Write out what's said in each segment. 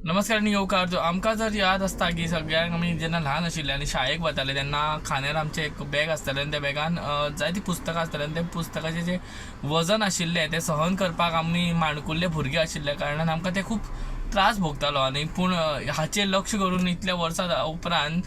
नमस्कार आनी येवकार. जो आमकां जर याद आसता की सगळ्यांक आमी जेन्ना ल्हान आशिल्ले आनी शाळेक वताले तेन्ना खांद्यार आमचें एक बॅग आसतालें आनी त्या बॅगान जायतीं पुस्तकां आसतालीं आनी त्या पुस्तकाचें जें वजन आशिल्लें तें सहन करपाक आमी माणकुल्ले भुरगे आशिल्ल्या कारणान आमकां तें खूब त्रास भोगतालो. आनी पूण हाचेर लक्ष करून इतल्या वर्सां उपरांत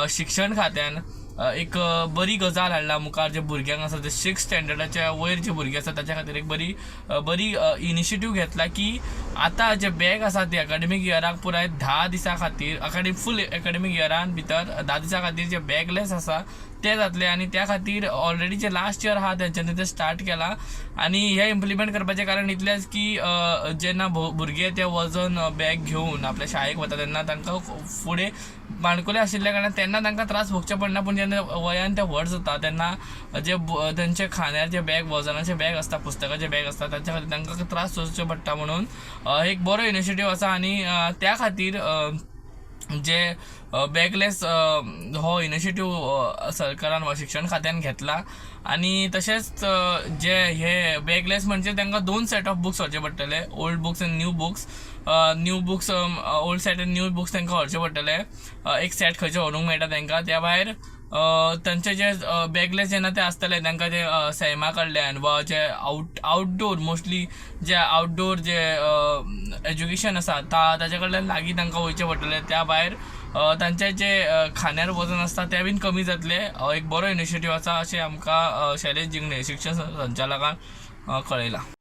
शिक्षण खात्यान एक बरी गजाल हाडला मुखार. जे भुरग्यांक आसा, ते सिक्स स्टँडर्डाच्या वयर जे भुरगे आसा, ताच्या खातीर एक बरी बरी इनिशिएटीव घेतला की आतां जे बॅग आसा ते अकाडेमीक इयराक पुराय 10 दिसां खातीर, अकाडेमिक फूल एकाडेमीक इयरान भितर 10 दिसां खातीर जे बॅगलेस आसा ते जातले. आनी त्या खातीर ऑलरेडी जे लास्ट इयर आहा तेंच्यांनी ते स्टार्ट केलां. आनी हे इम्प्लिमेंट करपाचें कारण इतलेंच की जेन्ना भुरगे ते वजन बॅग घेवन आपल्या शाळेक वता तेन्ना तांकां फुडें माणकुले आशिल्ल्या कारणान तेन्ना तांकां त्रास भोगचे पडना, पूण जेन्ना वयान ते व्हड जाता तेन्ना जे तेंच्या खांद्यार जे बॅग, वजनाचे बॅग आसता, पुस्तकाचे बॅग आसता, तांच्या खातीर तांकां त्रास सोंसचे पडटा. म्हणून एक बरो इनिशिएटीव आसा. आनी त्या खातीर जे बॅगलेस हो इनिशिएटीव सरकारान वा शिक्षण खात्यान घेतला. आनी तशेंच जे हे बॅगलेस म्हणजे तांकां दोन सेट ऑफ बुक्स व्हरचे पडटले, old books and new books. New books, old set and new books तांकां व्हरचे पडटले. एक सेट खंयचे व्हरूंक मेळटा तांकां. त्या भायर तांचे जे बॅगलेस जेन्ना ते आसतले, तांकां जे सैमा कडल्यान वा जे आउटडोर, मोस्टली जे आउटडोर जे एज्युकेशन आसा ताच्या कडल्यान लागीं तांकां वयचें पडटलें. त्या भायर तांचे जे खांद्यार वजन आसता तें बीन कमी जातलें. एक बरो इनिशिएटीव आसा अशें आमकां शैलेश जिंगणे, शिक्षण संचालकान कळयलां.